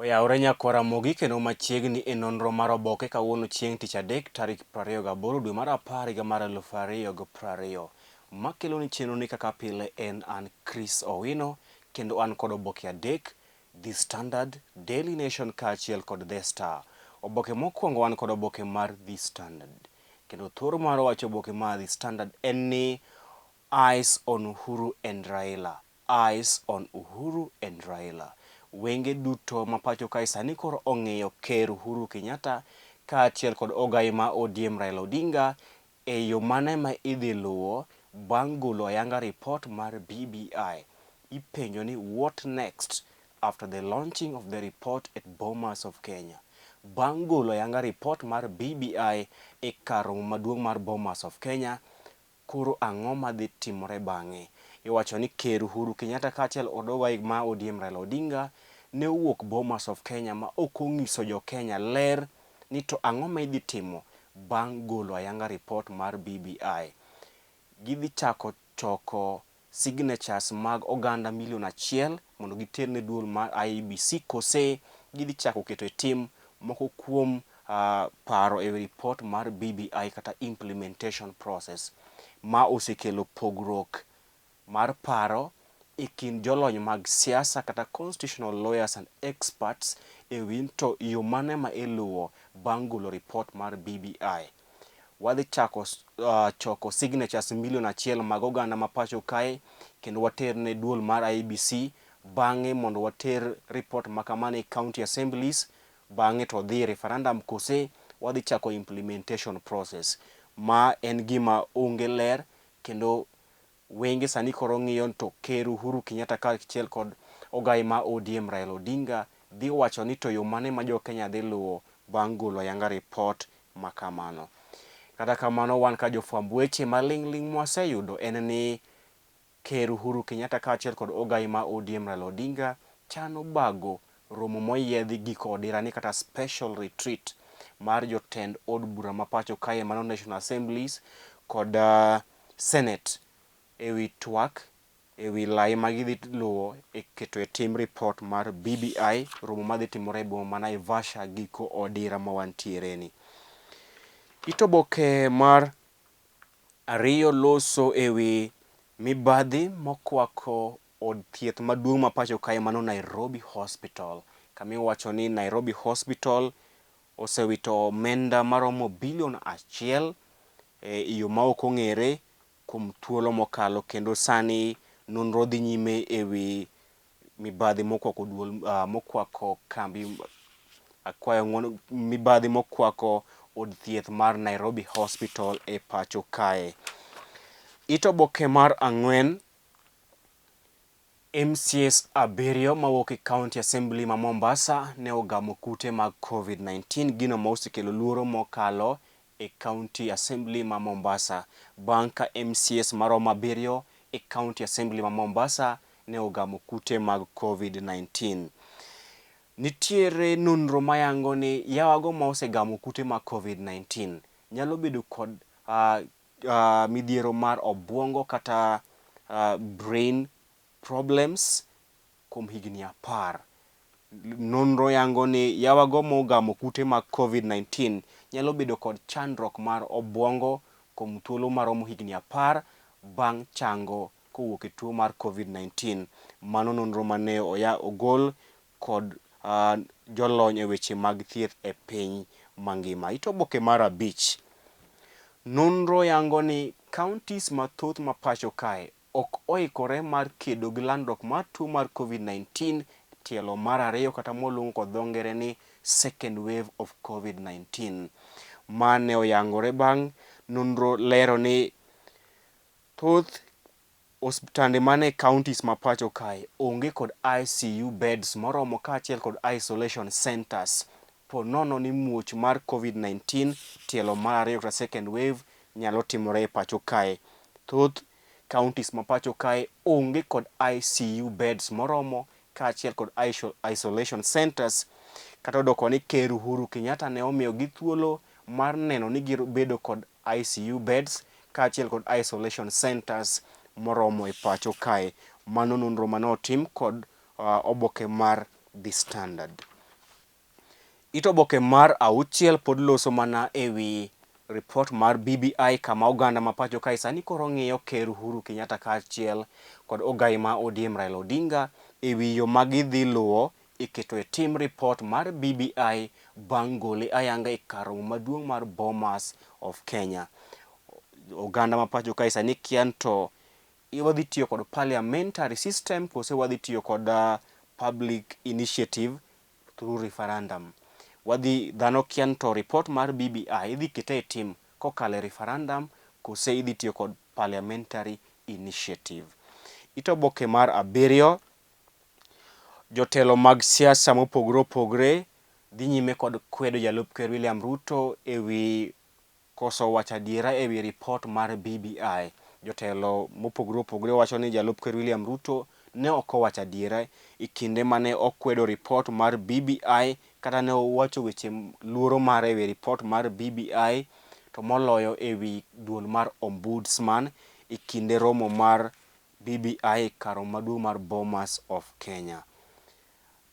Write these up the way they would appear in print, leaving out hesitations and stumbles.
Oyawore nyakwar Ramogi kendo machiegni e nonro mar oboke kawuono chieng' tich adek tarik 28 dwe mar apar higa mar 2020. Makeloni chenroni kaka pile en an Chris Owino kendo an kod oboke adek The Standard, Daily Nation kaachiel kod The Star. Oboke mokwongo wan kod oboke mar The Standard. Kendo thoro mar wacho oboke mar The Standard en ni Eyes on Uhuru and Raila. Eyes on Uhuru and Raila. Wenge duto ma pacho kae sani koro ong'iyo Ker Uhuru Kenyatta kaachiel kod ogai ma ODM Raila Odinga e yo mane ma idhi luwo bang' golo ayanga ripot mar BBI. Ipenjo ni what next after the launching of the report at Bomas of Kenya. Bang' golo ayanga ripot mar BBI e kar romo maduong' mar Bomas of Kenya, Koro ang'o madhi timore bang'e? Iwacho ni Ker Uhuru Kenyatta kaachiel kod ogai ma ODM Raila Odinga ne owuok Bomas of Kenya ma ok onyiso jo Kenya ler ni to ang'o ma idhi timo bang' golo ayanga ripot mar BBI. Gidhi chako choko signatures mag oganda milion achiel mondo giter ne duol mar IEBC kose gidhi chako keto e tim moko kuom paro e ripot mar BBI kata implementation process ma osekelo pogruok mar paro e kind jolony mag siasa kata constitutional lawyers and experts e wi to yo mane ma iluwo bang' golo ripot mar BBI. Wadhi chako choko signatures milion achiel mag oganda ma pacho kae kendo water ne duol mar IEBC bang'e mondo water report ma kamano e county assemblies bang'e to dhi e referendum kose wadhi chako implementation process. Ma en gima onge ler kendo wenge sani koro ng'iyo to Ker Uhuru Kenyatta kaachiel kod ogai ma ODM Raila Odinga dhi wacho ni to yo mane ma jo Kenya dhi luwo bang' golo ayanga ripot ma kamano. Kata kamano wan ka jofwamb weche maling' ling' mwaseyudo en ni Ker Uhuru Kenyatta kaachiel kod ogai ma ODM Raila Odinga chano bago romo moyiedhi giko odirani kata special retreat mar jotend od bura ma pacho kae mano National Assemblies kod Senate ewi twak ewi lai ma gidhi luwo e keto e tim ripot mar BBI romo madhi timore e boma ma Naivasha giko odira ma wantiere ni. It oboke mar ariyo loso ewi mibadhi mokwako od thieth maduong' ma pacho kae mano Nairobi Hospital. Kama iwacho ni Nairobi Hospital osewito omenda maromo bilion achiel e yo ma ok ong'ere kuom thuolo mokalo kendo sani nonro dhi nyime ewi mibadhi mokwako duol mokwako kambi akwayo ng'uono mibadhi mokwako od thieth mar Nairobi Hospital e pacho kae. It oboke mar ang'wen MCAs abiriyo mawuok e County Assembly ma Mombasa ne ogamo kute mag Covid-19, gino ma osekelo luoro mokalo e County Assembly ma Mombasa bang' ka MCAs maromo abiriyo e County Assembly ma Mombasa ne ogamo kute mag Covid-19. Nitiere nonro mayango ni yawago ma osegamo kute mag Covid-19 nyalo bedo kod midhiero mar obuongo kata brain problems kuom higni 10. Nonro yango ni yawago mogamo kute mag Covid-19 nyalo bedo kod chandruok mar obuongo kuom thuolo maromo higni 10 bang' chango kowuok e tuo mar Covid-19. Mano nonro mane oya ogol kod jolony e weche mag thieth e piny mangima. It oboke mar abich. Nonro yango ni counties mathoth ma pacho kae ok oikore mar kedo gi landruok mar tuo mar Covid-19 tielo mar ariyo kata mwaluongo kod dho ngere ni second wave of Covid-19. Ma ne oyangore bang' nonro lero ni thoth osiptande mane counties ma pacho kae onge kod ICU beds moromo kaachiel kod isolation centers po nono ni muoch mar Covid-19 tielo mar ariyo kata second wave nyalo timore e pacho kae. Thoth counties ma pacho kae onge kod ICU beds moromo kaachiel kod isolation centers kata odoko ni Ker Uhuru Kenyatta ne omiyogi thuolo mar neno ni gibedo kod ICU beds kaachiel kod isolation centers moromo e pacho kae. Mano nonro mane otim kod oboke mar The Standard. It oboke mar auchiel pod loso mana e wi ripot mar BBI kama oganda ma pacho kae sani koro ng'iyo Ker Uhuru Kenyatta kaachiel kod ogai ma ODM Raila Odinga e wi yo ma gidhi luwo e keto e tim ripot mar BBI bang' gole ayanga e kar romo maduong' mar Bomas of Kenya. Oganda ma pacho kae sani kia ni to wadhi tiyo kod parliamentary system kose wadhi tiyo kod public initiative through referendum. Wadhi dhano kia ni to report mar BBI idhi kete e tim kokalo e referendum kose idhi tiyo kod parliamentary initiative. It oboke mar abiriyo, jotelo mag siasa mopogore opogore dhi nyime kod kwedo jalup ker William Ruto e wi koso wacho adiera e wi ripot mar BBI. Jotelo mopogore opogore wacho ni jalup ker William Ruto ne ok owacho adiera e kinde mane okwedo ripot mar BBI kata ne owacho weche luoro mare e wi ripot mar BBI to moloyo e wi duol mar Ombudsman e kinde romo mar BBI e kar romo maduong' mar Bomas of Kenya.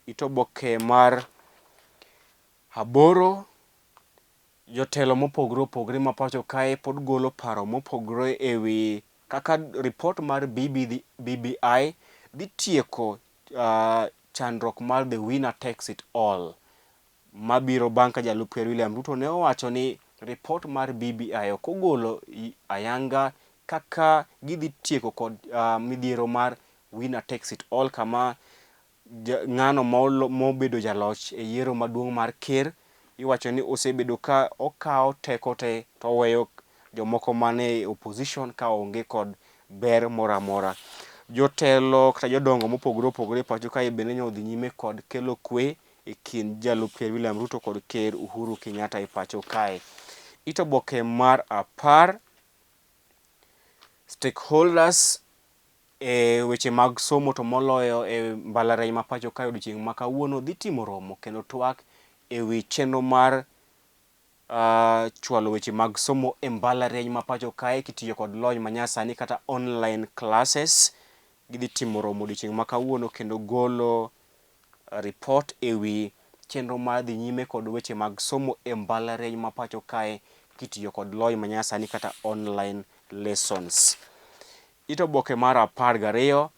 It oboke mar aboro Jotelo mopogore opogore ma pacho kae pod golo paro mopogore e wi kaka ripot mar BBI dhi tieko chandruok mar the winner takes it all mabiro bang' ka jalup ker William Ruto ne owacho ni ripot mar BBI ok ogolo ayanga kaka gidhi tieko kod midhiero mar winner takes it all kama ng'ano mobedo jaloch e yiero maduong' mar ker iwacho ni osebedo ka okawo teko te to oweyo jomoko man e opposition ka onge kod ber moro amora. Jotelo kata jodongo mopogore opogore e pacho kae bende ne odhi nyime kod kelo kwe e kind jalup ker William Ruto kod ker Uhuru Kenyatta e pacho kae. It oboke mar apar, stakeholders E weche mag somo to moloyo e mbalariany ma pacho kae odiochieng' ma kawuono dhi timo romo kendo twak e wi chenro mar chwalo weche mag somo e mbalariany ma pacho kae kitiyo kod lony manyasani kata online classes. Gidhi timo romo odiochieng' ma kawuono kendo golo ripot e wi chenro mar dhi nyime kod weche mag somo e mbalariany ma pacho kae kitiyo kod lony manyasani kata online lessons. It oboke mar 12,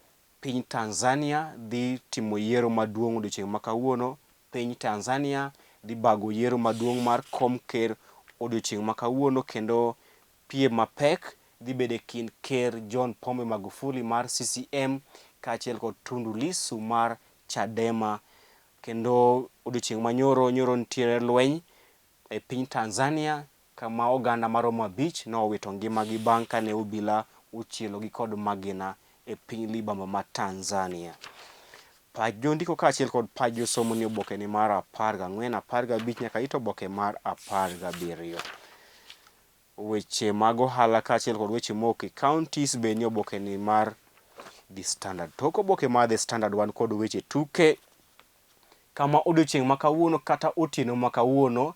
Piny Tanzania dhi timo yiero maduong' odiochieng' ma kawuono. Piny Tanzania dhi bago yiero maduong' mar kom ker odiochieng' ma kawuono kendo piem mapek dhi bedo e kind Ker John Pombe Magufuli mar CCM kaachiel kod Tundu Lissu mar Chadema. Kendo odiochieng' ma nyoro, nyoro nitiere lweny e piny Tanzania kama oganda maromo abich nowito ngimagi bang' kane obila ochielogi kod magina e piny libamba ma Tanzania. Pach jondiko kaachiel kod pach josomo ni oboke ni mar 14, 15 nyaka it oboke mar 17. Weche mag ohala kaachiel kod weche mok e counties be ni oboke ni mar The Standard. Tok oboke mar The Standard wan kod weche tuke kama odiochieng' ma kawuono kata otieno ma kawuono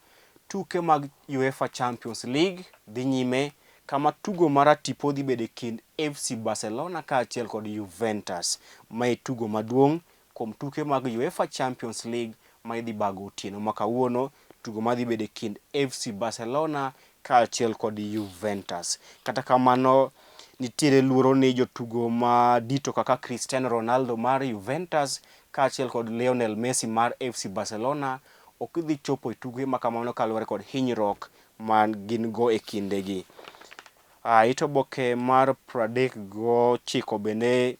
tuke mag UEFA Champions League dhi nyime kama tugo mar tipo dhi bedo e kind FC Barcelona kaachiel kod Juventus. Mae tugo maduong' kuom tuke mag UEFA Champions League ma idhi bago otieno ma kawuono, tugo madhi bedo e kind FC Barcelona kaachiel kod Juventus. Kata kamano, nitiere luoro ni jotugo madito kaka Cristiano Ronaldo mar Juventus kaachiel kod Lionel Messi mar FC Barcelona ok dhi chopo e tuke ma kamano kaluwore kod hinyruok ma gin go e kindegi. It oboke mar 39 bende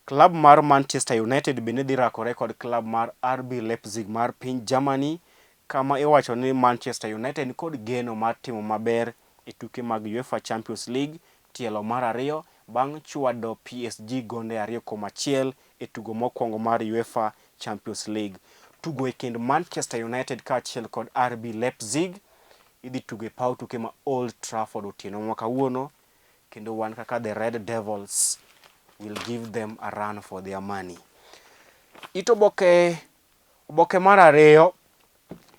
Klab mar Manchester United bende dhi rakore kod klab mar RB Leipzig mar piny Germany kama iwacho ni Manchester United nikod geno mar timo maber e tuke mag UEFA Champions League tielo mar ariyo bang' chwado PSG gonde 2-1 e tugo mokwongo mar UEFA Champions League. Tugo e kind Manchester United kaachiel kod RB Leipzig idhi tugo e paw tuke ma Old Trafford otieno ma kawuono kendo wan kaka the Red Devils will give them a run for their money. It oboke oboke mar ariyo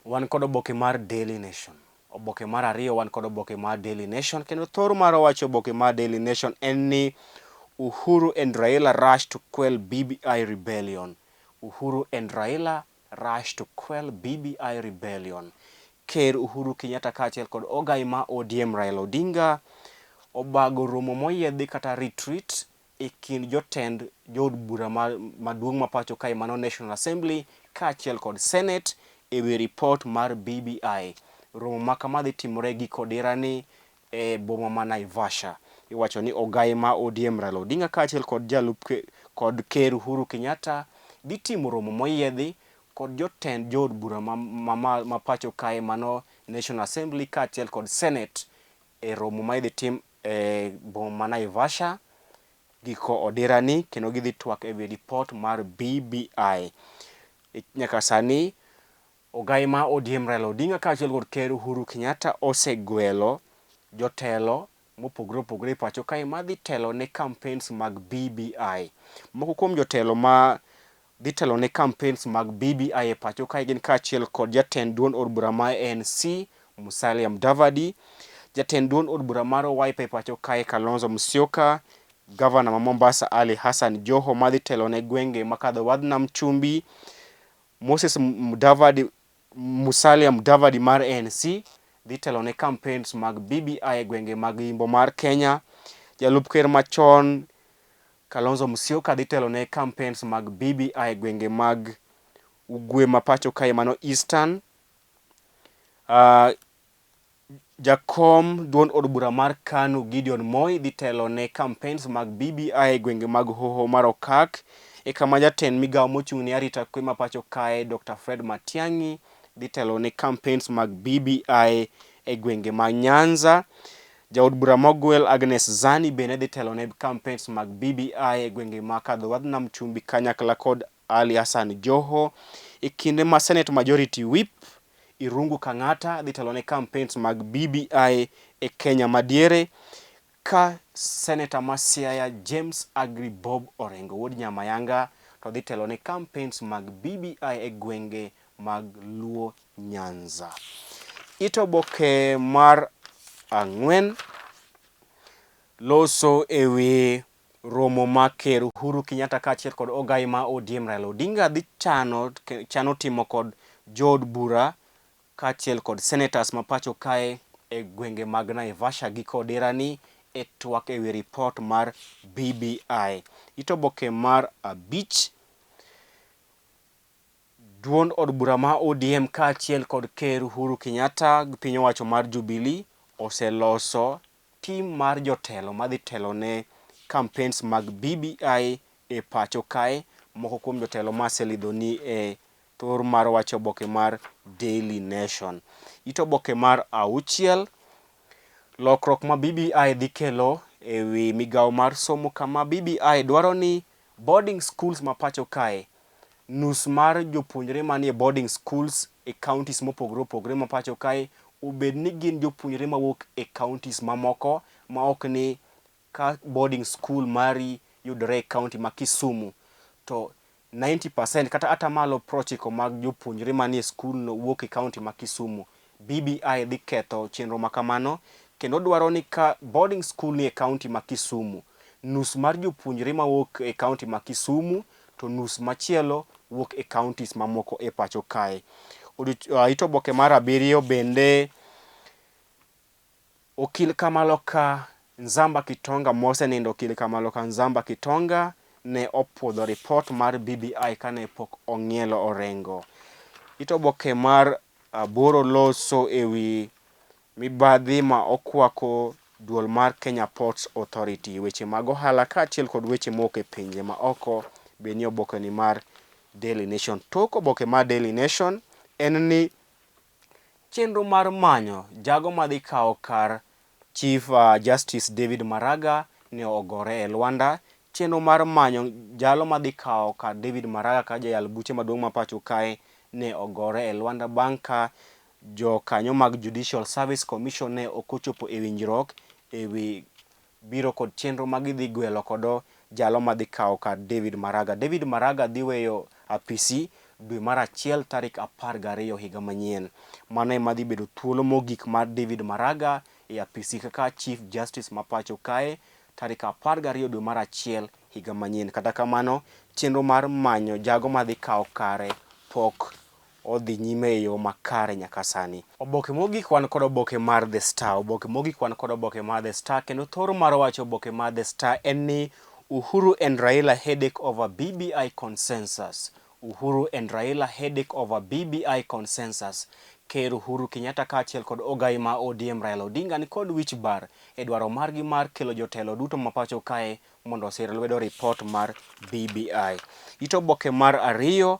wan kod oboke mar Daily Nation. Oboke mar ariyo wan kod oboke mar Daily Nation kendo thor mar wacho oboke mar Daily Nation en ni Uhuru and Raila rush to quell BBI rebellion. Uhuru and Raila rush to quell BBI rebellion. Ker Uhuru Kenyatta kaachiel kod ogai ma ODM Raila Odinga obago romo moyiedhi kata retreat e kind jotend jood bura maduong' ma pacho kae mano National Assembly kaachiel kod Senate e wi ripot mar BBI. Romo ma kama dhi timore giko dirani e boma ma Naivasha. Iwacho ni ogai ma ODM Raila Odinga kaachiel kod jalup kod Ker Uhuru Kenyatta dhi timo romo moyiedhi kod jotend jood bura ma, ma, ma, ma pacho kae mano National Assembly kaachiel kod Senate e romo ma idhi tim e boma ma Naivasha giko odirani kendo gidhi twak e wi ripot mar BBI. Nyaka sani Ogai ma ODM Raila Odinga kaachiel kod Ker Uhuru Kenyatta osegwelo jotelo mopogore opogore e pacho kae madhi telo ne campaigns mag BBI. Moko kuom jotelo ma dhi telo ne campaigns mag BBI e pacho kae gin kaachiel kod jatend duond od bura ma ANC Musalia Mudavadi, jatend duond od bura mar Wiper e pacho kae Kalonzo Musyoka, gavana ma Mombasa Ali Hassan Joho madhi telo ne gwenge makadho wadh nam chumbi, Moses Mudavadi, Musalia Mudavadi mar ANC dhi telo ne campaigns mag BBI e gwenge mag yimbo mar Kenya. Jalup ker machon Kalonzo Musyoka dhi telo ne campaigns mag BBI e gwenge mag ugwe ma pacho kae mano Eastern. Jakom duond od bura mar Kanu Gideon Moi dhi telo ne campaigns mag BBI e gwenge mag Hoho mar Okak e kama jatend migawo mochung' ne arita kwe ma pacho kae Dr. Fred Matiang'i dhi telo ne campaigns mag BBI e gwenge ma Nyanza. Jaod bura mogwel Agnes Zani bende dhi telo ne campaigns mag BBI e gwenge ma kadho wadh nam chumbi kanyakla kod Ali Hassan Joho. E kinde ma Senate Majority Whip Irungu Kang'ata dhi telo ne campaigns mag BBI e Kenya madiere ka Senator ma Siaya James Agri Bob Orengo wuod Nyamayanga to dhi telo ne campaigns mag BBI e gwenge mag Luo Nyanza. It oboke mar ang'wen loso e wi romo ma Ker Uhuru Kenyatta kaachiel kod ogai ma ODM Raila Odinga dhi chano, chano timo kod jood bura kaachiel kod senators ma pacho kae e gwenge mag Naivasha gi Kodirani e twak e wi ripot mar BBI. It oboke mar abich Duond od bura ma ODM kaachiel kod Ker Uhuru Kenyatta gi piny owacho mar Jubilee oseloso tim mar jotelo madhi telo ne campaigns mag BBI e pacho kae. Moko kuom jotelo ma aselidho ni e thor mar wach oboke mar Daily Nation. It oboke mar auchiel, lokruok ma BBI dhi kelo e wi migawo mar somo kama BBI dwaro ni Boarding schools ma pacho kae, nus mar jopuonjre manie boarding schools e counties mopogore opogore ma pacho kae obed ni gin jopuonjre mawuok e counties mamoko ma ok ni ka boarding school mari yudore e county ma Kisumu to 90% kata atamalo 90 mag jopuonjre manie skul no wuok e county ma Kisumu. BBI dhi ketho chenro ma kamano kendo dwaro ni ka boarding school ni e county ma Kisumu, nus mar jopuonjre mawuok e county ma Kisumu to nus machielo wuok e counties mamoko e pacho kae. It oboke mar abiriyo bende Okil Kamaloka Nzamba Kitonga mosenindo Okil Kamaloka Nzamba Kitonga ne opuodho ripot mar BBI kane pok ong'ielo Orengo. It oboke mar aboro loso ewi mibadhi ma okwako duol mar Kenya Ports Authority, weche mag ohala kaachiel kod weche mowuok e pinje ma oko be nie obokeni mar Daily Nation. Tok oboke mar Daily Nation en ni Chenro mar manyo jago madhi kawo kar Chief Justice David Maraga ne ogore e lwanda. Chenro mar manyo jalo madhi kawo kar David Maraga ka jayal buche maduong' ma pacho kae ne ogore e lwanda bang' ka jokanyo mag Judicial Service Commission ne ok ochopo e winjruok e wi biro kod chenro ma gidhi gwelo kodo jalo madhi kawo kar David Maraga. David Maraga dhi weyo apisi dwe mar achiel tarik 12 higa manyien. Mano ema dhi bedo thuolo mogik mar David Maraga e apisi kaka Chief Justice ma pacho kae tarik 12 dwe mar achiel higa manyien. Kata kamano, chenro mar manyo jago madhi kawo kare pok odhi nyime e yo makare nyaka sani. Oboke mogik wan kod oboke mar The Star. Oboke mogik wan kod oboke mar The Star kendo thoro mar wacho oboke mar The Star en ni Uhuru and Raila headache over BBI consensus. Uhuru and Raila headache over BBI consensus. Ker Uhuru Kenyatta kaachiel kod ogai ma ODM Raila Odinga ni kod wich bar e dwaro margi mar kelo jotelo duto ma pacho kae mondo osir lwedo ripot mar BBI. It oboke mar ariyo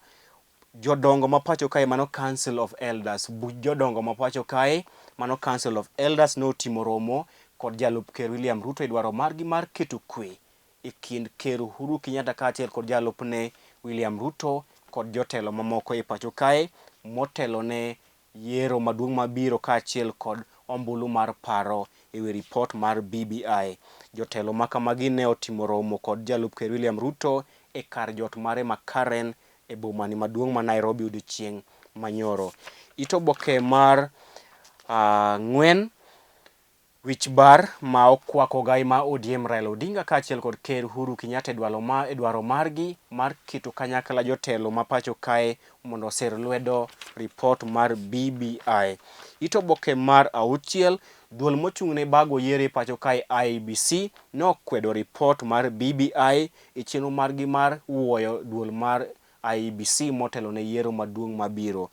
jodongo ma pacho kae mano Council of Elders, buch jodongo ma pacho kae mano Council of Elders notimo romo kod jalup ker William Ruto e dwaro margi mar keto kwe e kind Ker Uhuru Kenyatta kaachiel kod jalupne William Ruto kod jotelo mamoko e pacho kae motelo ne yiero maduong' mabiro kaachiel kod ombulu mar paro e wi ripot mar BBI. Jotelo ma kamagi ne otimo romo kod jalup ker William Ruto e kar jot mare ma Karen e bomani maduong' ma Nairobi odiochieng' manyoro. It oboke mar ang'wen Wich bar ma okwako ogai ma ODM Raila Odinga kaachiel kod Ker Uhuru Kenyatta e dwalo ma e dwaro margi mar keto kanyakla jotelo ma pacho kae mondo osir lwedo ripot mar BBI. It oboke mar auchiel, duol mochung' ne bago yiero e pacho kae IEBC ne okwedo ripot mar BBI e chenro margi mar wuoyo duol mar IEBC motelo ne yiero maduong' mabiro.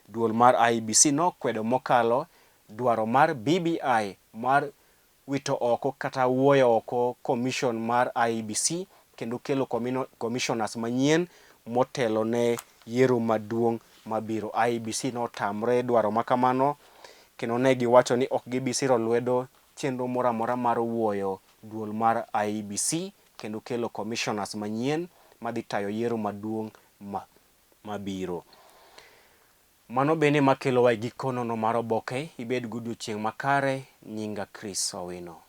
Duol mar IEBC nokwedo mokalo dwaro mar BBI mar wito oko kata wuoyo oko commission mar IEBC kendo kelo commissioners manyien motelo ne yiero maduong' mabiro. IEBC notamre dwaro ma kamano kendo ne giwacho ni ok gibi siro lwedo chenro moro amora mar wuoyo duol mar IEBC kendo kelo commissioners manyien madhi tayo yiero maduong' mabiro. Mano bende ema kelowa e giko nono mar oboke. Ibed godiochieng' makare. Nyinga Chris Owino.